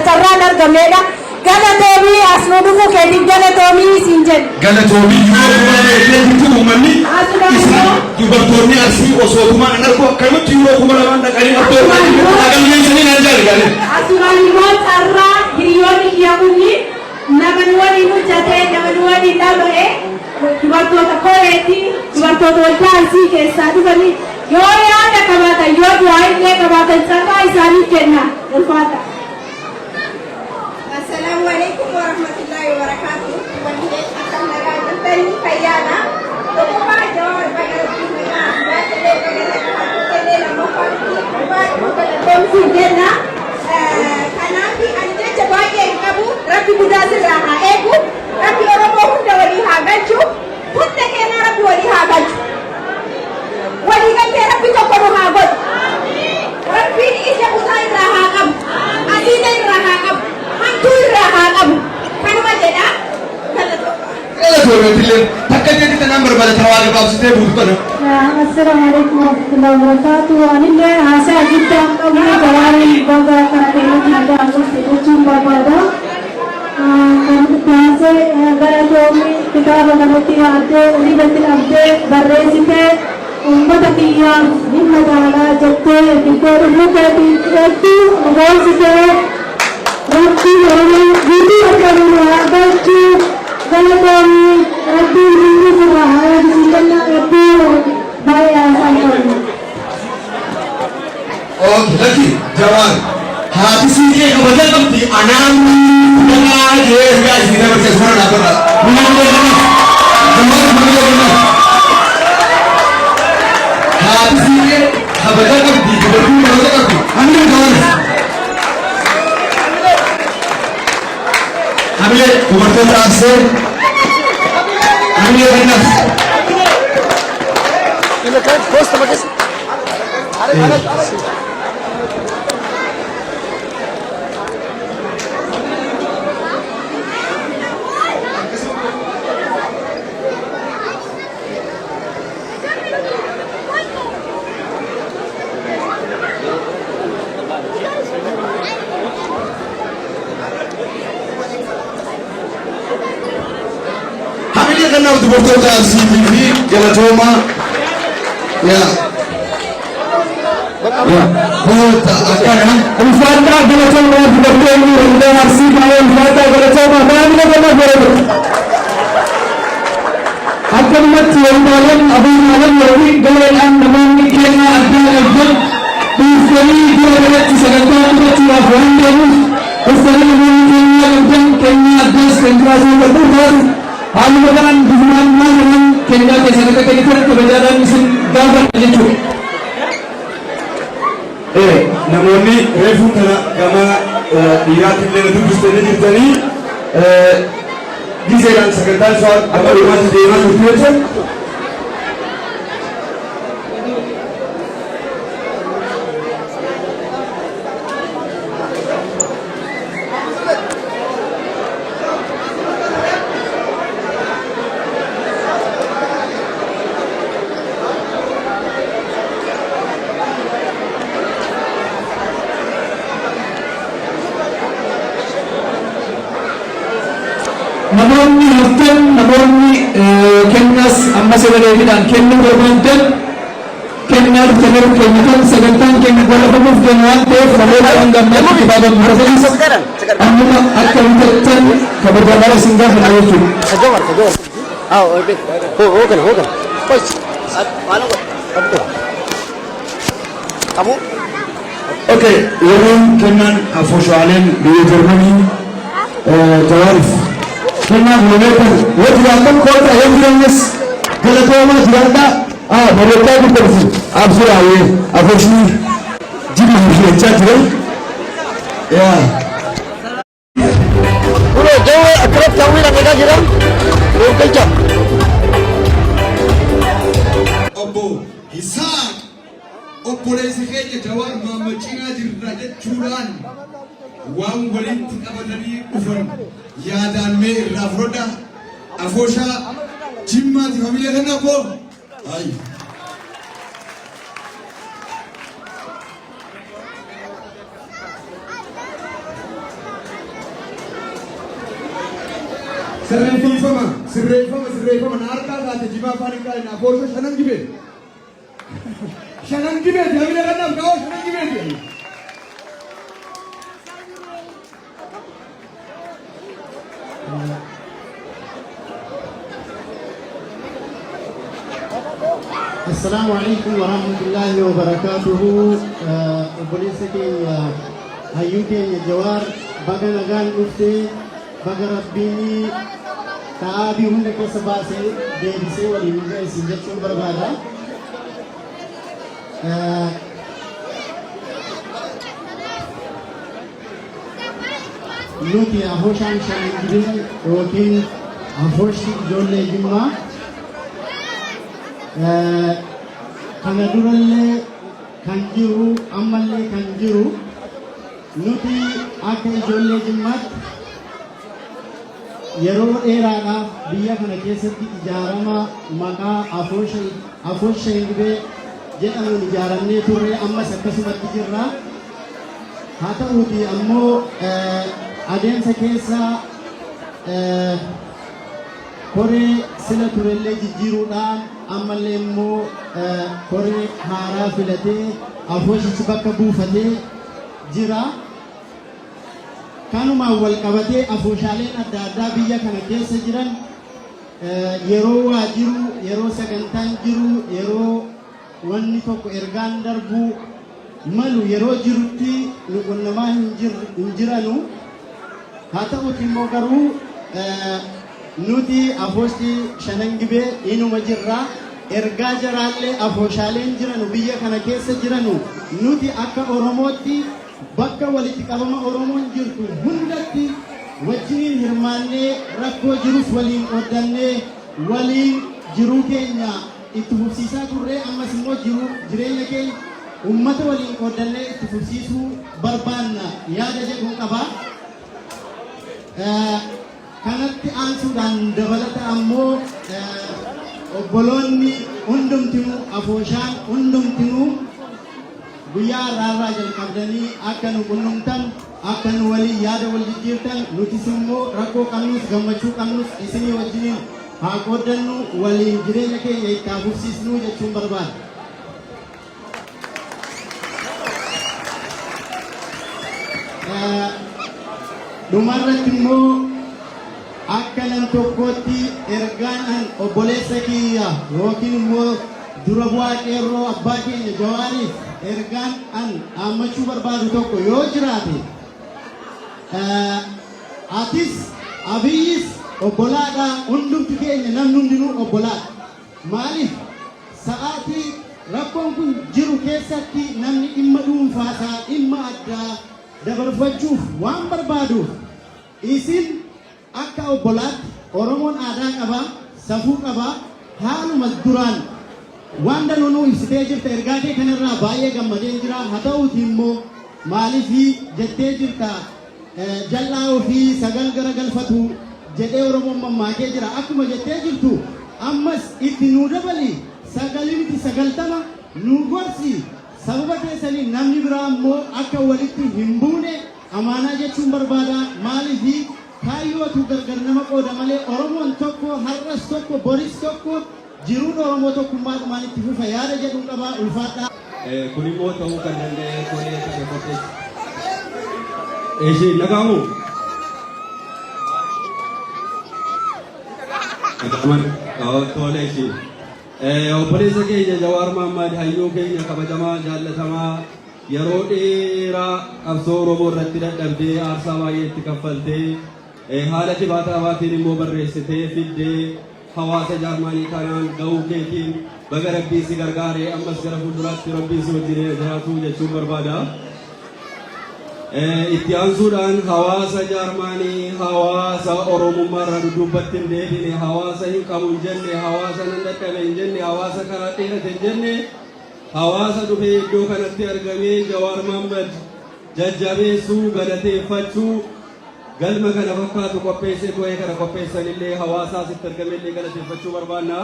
Carraan argamneedha. Galatoomii, as nu dhufuu keetiif galatoomii siin jenna. Galatoomii, yeroo 2000 eeggatti uummanni isin dubartoonni Arsii osoo tumaan an argu akkamitti yeroo 2000 dhaqanii oddoo agalmeessanii naan jaali. Asumaan immoo carraa hiriyoonni kiyya kunni nama nu waliin hojjate, nama nu waliin dhama'e, dubartoota koreetti, dubartoota waldaa Arsii keessaa dhufanii yoo yaada qabaatan, yoo du'aa illee qabaatan carraa isaaniif kenna. Ulfaata. Assalaamu alaikum warahmatullahi wabarakatuh. Wanni akkam nagaa jirtanii, fayyaadha? Tokkoffaa, Jawaar, baga Rabbiin nagaa baatelee, baga nagaa turtellee. Lammaffaatti, ulfaadhu, galatoomsiin jenna. Kanaaf ani jecha baay'ee hin qabu. Rabbi guddaa sirraa haa eegu. Rabbi Oromoo hunda walii haa galchu. Hunda keenyaa Rabbi walii haa galchu. Walii galtee Rabbi tokko nu haa godhu. Rabbiin ija butaa irraa haa qabu. Asiida irraa haa qabu. Hamtuu irraa haa qabu. Kanuma jedha. Galatooma. Galatoomeetillee takka jetti tanaan barbaada tawaa gabaabsitee buutu tana. Assalaamu alaikum warahmatullahi wabarakatuh. Anillee haasaa guddaa hin qabnu. Jawaariin baga kana keenyatti nagaa dhufte jechuun barbaada. Kan itti aansee, galatoomii, kitaaba kanatti yaaddee, riibatti dhabdee barreessitee, uummata kiyyaaf hin madaalaa jettee fiddee dhufuu keetiif hedduu nu boonsitee. Rabbiin Oromoo guutuu bakka nu haa galchu. Galatoomii, Rabbiin hundi sirraa haa eegsisuu jenna. Hedduu baay'ee haasaa hin qabnu. Okay, lakki Jawaar haati siiqee kabaja qabdi, anaan nagaa jee ergaa isin dabarse suura dhaabbata. Hamilee kanaaf, Jawaar, hamilee kanaaf. Haati siiqee kabaja qabdi, dubartiin kabaja qabdi. Hamilee Jawaar. Hamilee dubartoota Arsee. Hamilee kanaaf. Hamilee kanaaf dubartoota Arsiitii fi galatoomaa. Yaa. Yaa. Goota akkana. Ulfaadhaa, galatoomaa. Dubartoonni waldaa Arsii baay'ee ulfaadhaa, galatoomaa, baay'ina kanaaf bareedu. Akkanumatti waldaaleen abuuraaleen yookiin gareedhaan namoonni kennaa addaa qabdan dhuunfanii bira kanatti sagantaa fudhachuudhaaf waan deemuuf, dhuftanii namoonni kennaa qabdan, kennaa addaas kan jiraatu ta'uu taatu, haaluma kanaan bifumaan maal kanaan kennaa keessan akka kennitan kabajaadhaan isin gaafanna jechuudha. Namoonni reefuu kana gama dhiiraatti illee na dubbistanii jirtanii, gizeedhaan sagantaan isaa gama dhumaatti deemaa jirtu jecha. Namoonni haftan, namoonni kennas amma sagaleefiidhaan kennuu barbaadan, kennaa dhuftaniiru kennitan. Sagantaan keenya golabamuuf deema waan ta'eef, namoota hanga ammaatti kitaaba muratanis ammuma akka bitattan kabajaadhaan isin gaafanna jechuudha. Hoogana, hoogana. Qabu. Okay, yeroon kennaan afoshaaleen biyya Jarmanii Jawaariif kennaa fuudhameetan yoo jiraatan koota, yoo jiraannes galatoomaa, jiraadhaa. Ah, bareedaa guddatu absiraayee afoshii jiru jechaa jira. Yaa. Kunoo jawwee akkanatti hawwiidhaan eegaa jira. Nuuf galcha. Obbo Hisaaq obboleessa keenya Jawaar Mohaammed cinaa jirra jechuudhaan waan walitti qabatanii dhufan yaadaan mee irraa fudhadha. Afooshaa Jimmaati familia kenna obbo. Ayi. Sirreeffama, sirreeffama, sirreeffama. Na harkaa kaate jimaa afaan hin qaale afoosha shanan gibee. Shanan gibeeti hamila kanaaf kaa'oo shanan gibeeti. Assalaamu alaikum warahmatullahi wabarakatuhu. Obboleessa keenya, hayyuu keenya Jawaar, baga nagaan dhuftee, baga Rabbiin ta'aabii hunda keessa baasee deebisee waliin nu ga'e isin jechuun barbaada. Nuti afooshaan shanan gibee yookiin afooshti ijoollee Jimmaa kana durallee kan jiru, ammallee kan jiru, nuti akka ijoollee Jimmaatti yeroo dheeraadhaaf biyya kana keessatti ijaarama maqaa afoosha shanan gibee jedhamuun ijaaramnee turre, ammas akkasumatti jirra. Haa ta'uuti ammoo adeemsa keessa koree sila turellee jijjiiruudhaan ammallee immoo koree haaraa filatee afooshichi bakka buufatee jira. Kanumaan wal qabatee afooshaaleen adda addaa biyya kana keessa jiran yeroo waa jiru, yeroo sagantaan jiru, yeroo wanni tokko ergaan darbuu malu yeroo jirutti nu qunnamaa hin jiranu. Haa ta'uuti immoo garuu nuti afooshti shanan gibee inuma jirra. Ergaa jaraallee afooshaaleen jiranu biyya kana keessa jiranu nuti akka Oromootti bakka walitti qabama Oromoon jirtu hundatti wajjiniin hirmaannee, rakkoo jirus waliin qooddannee, waliin jiruu keenya itti fufsiisaa turree, ammas immoo jiruu jireenya keenya ummata waliin qooddannee itti fufsiisuu barbaanna yaada jedhuun qaba. Kanatti aansuudhaan dabalata ammoo obboloonni hundumtinuu, afooshaan hundumtinuu guyyaa har'aarraa jalqabdanii akka nu qunnumtan, akka nu waliin yaada wal jijjiirtan, nutis immoo rakkoo qabnus gammachuu qabnus isinii wajjiniin haa qooddannu, waliin jireenya keenya itti haa fufsiisnu jechuun barbaada. Dhumarratti immoo akka nam tokkootti ergaan an obboleessa kiyya yookiin immoo dura bu'aa qeerroo abbaa keenya Jawaariif ergaan an dhaammachuu barbaadu tokko yoo jiraate, atis Abiyyis obbolaadha, hundumti keenya namni hundinuu obbolaadha. Maaliif sa'aatii rakkoon kun jiru keessatti namni dhimma dhuunfaasaa, dhimma addaa dabarfachuuf waan barbaaduuf, isin akka obbolaatti, Oromoon aadaa qaba, safuu qaba, haaluma duraan waan danuu nuu ibsitee jirta. Ergaa kee kanarraa baay'ee gammadeen jira. Haa ta'uuti immoo maaliifii jettee jirta, jal'aa ofii sagal gara galfatu jedhee Oromoon mammaakee jira. Akkuma jettee jirtu ammas itti nuu dabali, sagalii miti 90 nuu gorsi. Sababa keessanii namni biraa immoo akka walitti hin buune amaanaa jechuun barbaada. Maaliifi kaayyootu gargar nama qooda malee Oromoon tokko, har'as tokko, boris tokko, jiruun Oromoo tokkummaadhumaan itti fufa yaada jedhuun qaba. Ulfaadhaa. Kun immoo ta'uu kan danda'e koree kana qopheesse. Eshi nagaamu. Dhaga'aman tole ishii. Obboleessa keenya Jawaar Mahaammad, hayyuu keenya kabajamaa jaallatamaa, yeroo dheeraa qabsoo Oromoo irratti dadhabdee, aarsaa baay'ee itti kaffaltee, haala jibaataabaatiin immoo barreessitee fiddee hawaasa Jaarmaanii kanaan ga'uu keetiin baga Rabbiin si gargaaree, ammas gara fuulduraatti Rabbiin si wajjin jiraatu jechuun barbaada. Itti aansuudhaan hawaasa Jaarmaanii, hawaasa Oromummaa irraa dudduubbatti hin deebine, hawaasa hin qabu hin jenne, hawaasa nan dadhabe hin jenne, hawaasa karaa dheerate hin jenne, hawaasa dhufee iddoo kanatti argamee Jawaar Mahaammad jajjabeessuu, galateeffachuu, galma kana fakkaatu qopheessee koree kana qopheessanillee, hawaasa asitti argamellee galateeffachuu barbaanna.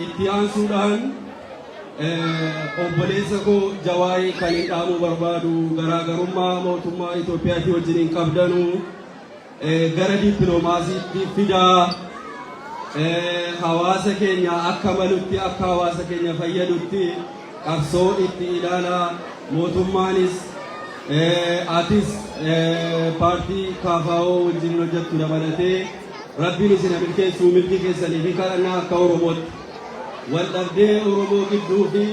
Itti aansuudhaan obboleessa koo Jawaarii kan hin dhaamuu barbaadu, garaagarummaa mootummaa Itoophiyaatii wajjin hin qabdanu. Gara dippiloomaasiitti fidaa, hawaasa keenya akka malutti, akka hawaasa keenya fayyadutti qabsoo itti ilaalaa. Mootummaanis atis paartii KFO wajjin hojjettu dabalatee Rabbiin isin milkeessuu, milkii keessanii fi kadhannaa. Akka Oromootti wal dhabdee Oromoo gidduu fi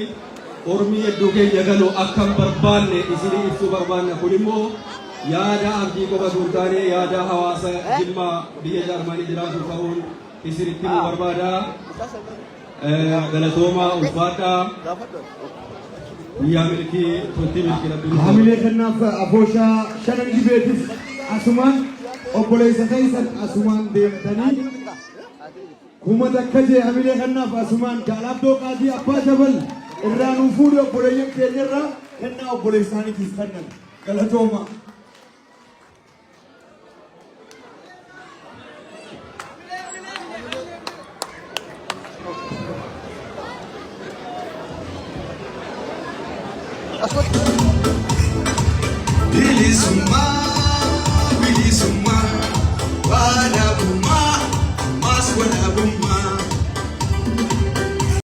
Ormii hedduu keenya galu akka hin barbaanne isinii ibsuu barbaanna. Kun immoo yaada Abdii qofa osoo hin taane yaada hawaasa Jimmaa biyya Jaarmanii jiraatu ta'uun isinitti himuu barbaada. Galatoomaa, ulfaadhaa. Guyyaa milkii, turtii milkii Rabbiin isin Hamilee kennaaf. Afooshaa Shanan Gibeetis asumaan obboleessa keessan asumaan deemtanii 1000 jee. Hamilee kennaaf. Asumaan Jaalaabdoo Qaadii Abbaa Jabal irraa nuu fuudhe, obboleeyyan keenya irraa kennaa obboleessa isaaniitiif kennan. Galatooma. Bilisummaa, bilisummaa.